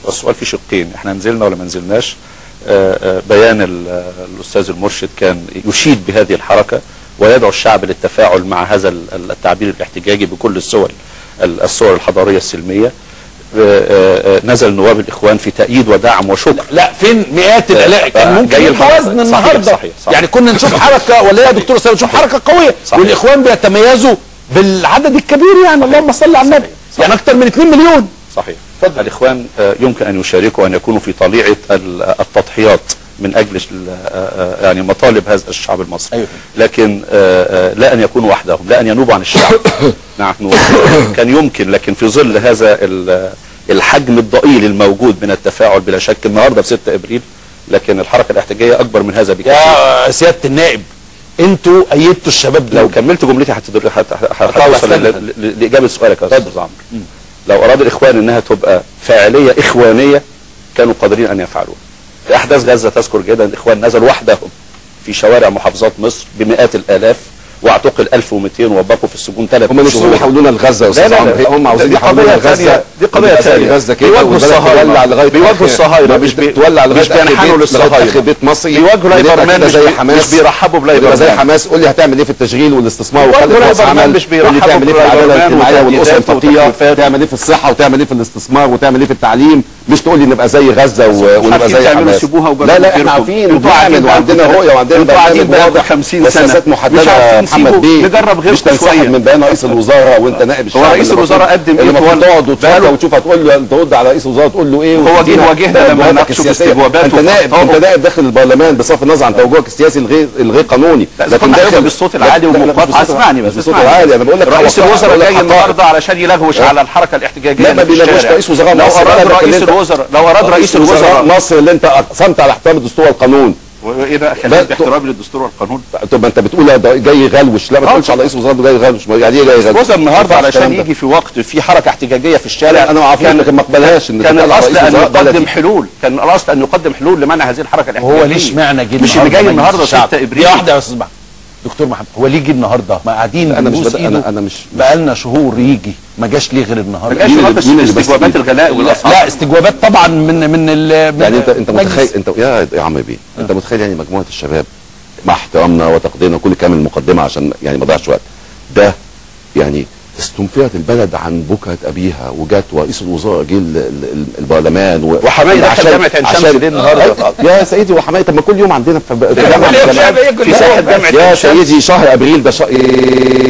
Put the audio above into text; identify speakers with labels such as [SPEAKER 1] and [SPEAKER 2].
[SPEAKER 1] والسؤال في شقين، احنا نزلنا ولا ما نزلناش؟ بيان الاستاذ المرشد كان يشيد بهذه الحركة ويدعو الشعب للتفاعل مع هذا التعبير الاحتجاجي بكل الصور الحضارية السلمية. نزل نواب الاخوان في تأييد ودعم وشكر.
[SPEAKER 2] لا فين مئات الالاف؟ كان ممكن يبقى وزن النهارده.
[SPEAKER 1] صحيح صحيح.
[SPEAKER 2] يعني كنا نشوف حركة، ولا يا دكتور اسامة نشوف حركة قوية.
[SPEAKER 1] صحيح.
[SPEAKER 2] والاخوان بيتميزوا بالعدد الكبير، يعني اللهم صل على النبي، يعني اكثر من 2 مليون.
[SPEAKER 1] صحيح. اتفضل. الاخوان يمكن ان يشاركوا وان يكونوا في طليعة التضحيات من اجل يعني مطالب هذا الشعب المصري.
[SPEAKER 2] أيوه.
[SPEAKER 1] لكن لا ان يكونوا وحدهم، لا ان ينوبوا عن الشعب. نحن كان يمكن، لكن في ظل هذا الحجم الضئيل الموجود من التفاعل بلا شك النهارده في 6 ابريل، لكن الحركة الاحتجاجية اكبر من هذا بكثير.
[SPEAKER 2] يا سيادة النائب، انتوا ايدتوا الشباب دول.
[SPEAKER 1] لو كملت جملتي هتوصل لاجابة سؤالك يا استاذ عمرو. لو اراد الاخوان انها تبقى فاعلية اخوانيه كانوا قادرين ان يفعلوها. في احداث غزة تذكر جدا الاخوان نزلوا وحدهم في شوارع محافظات مصر بمئات الالاف، واعتقل 1200 وبقوا في السجون 3 شهور.
[SPEAKER 3] هم نفسهم يحولونا لغزة يا استاذ عمرو، هم عاوزين يحولونا لغزة.
[SPEAKER 1] دي قضية ثانية.
[SPEAKER 3] غزة كده
[SPEAKER 1] بيواجهوا الصهاينة، بيواجهوا الصهاينة، مش
[SPEAKER 3] بتولع
[SPEAKER 1] لغاية، مش بينحنوا للصهاينه.
[SPEAKER 3] بيت مصري
[SPEAKER 1] بيواجهوا لايبرمان،
[SPEAKER 3] زي حماس،
[SPEAKER 1] مش بيرحبوا بلايبرمان
[SPEAKER 3] زي حماس. قول لي هتعمل ايه في التشغيل والاستثمار
[SPEAKER 1] وخلق فرص عمل،
[SPEAKER 3] قول لي تعمل ايه في العدالة الاجتماعية والاسرة الفقيرة، تعمل ايه في الصحة، وتعمل ايه في الاستثمار، وتعمل ايه في التعليم. مش تقول لي نبقى زي غزة ونبقى زي حماس. لا لا، احنا عارفين وبنعمل وعندنا رؤية وعندنا برنامج واضح
[SPEAKER 1] 50 سنة
[SPEAKER 3] وسياسات محددة. محمد بيه،
[SPEAKER 1] نجرب غيركم
[SPEAKER 3] مش تنسحب من بيان رئيس الوزراء وانت نائب الشعب.
[SPEAKER 1] هو رئيس الوزراء قدم ايه؟
[SPEAKER 3] المفروض تقعد وتفكر وتشوف هتقول له، ترد على رئيس الوزراء تقول له ايه.
[SPEAKER 1] هو جه واجهنا لما ناقشوا في استجواباته.
[SPEAKER 3] انت نائب، انت نائب داخل البرلمان بصرف النظر عن توجهك السياسي الغير قانوني،
[SPEAKER 1] لكن داخل بالصوت العالي ومقاطعه. اسمعني بس،
[SPEAKER 3] بالصوت العالي انا بقول لك
[SPEAKER 1] رئيس الوزراء جاي النهارده علشان يلغوش على الحركة الاحتجاجية.
[SPEAKER 3] لا، ما بيلغوش رئيس وزراء مصر.
[SPEAKER 1] لو اراد رئيس الوزراء
[SPEAKER 3] مصر اللي انت اقسمت على احترام الدستور والقانون.
[SPEAKER 1] وايه بقى خليك باحترامي للدستور والقانون؟
[SPEAKER 3] طب ما انت بتقول جاي يغلوش. لا، ما تقولش على رئيس وزراء جاي يغلوش. يعني ايه جاي يغلوش؟
[SPEAKER 1] الوزراء النهارده علشان يجي في وقت في حركة احتجاجية في الشارع.
[SPEAKER 3] انا ما اعرفش، لكن ما اقبلهاش.
[SPEAKER 1] ان كان الاصل ان يقدم حلول، كان الاصل ان يقدم حلول لمنع هذه الحركة الاحتجاجية.
[SPEAKER 2] هو ليش معنى جه
[SPEAKER 1] مش اللي جاي النهارده 6 ابريل؟
[SPEAKER 2] دي واحدة يا استاذ محمد. دكتور محمد، هو ليه جه النهارده؟ ما قاعدين
[SPEAKER 3] انا مش انا مش
[SPEAKER 2] بقالنا شهور يجي، ما جاش ليه غير النهارده؟
[SPEAKER 1] ما جاش استجوابات الغلاء والاسعار.
[SPEAKER 2] لا، استجوابات طبعا من
[SPEAKER 3] يعني انت متخيل، انت يا عم بيه، انت متخيل يعني مجموعة الشباب مع احترامنا وتقديرنا كل كلام المقدمة عشان يعني ما اضيعش وقت، ده يعني استنفرت البلد عن بكره ابيها، وجت ورئيس الوزراء جه البرلمان
[SPEAKER 1] وحماية دخل جامعه عين شمس ليه النهارده؟
[SPEAKER 3] يا سيدي وحماية، طب ما كل يوم عندنا
[SPEAKER 1] في ساحة جامعه
[SPEAKER 3] يا سيدي شهر ابريل ده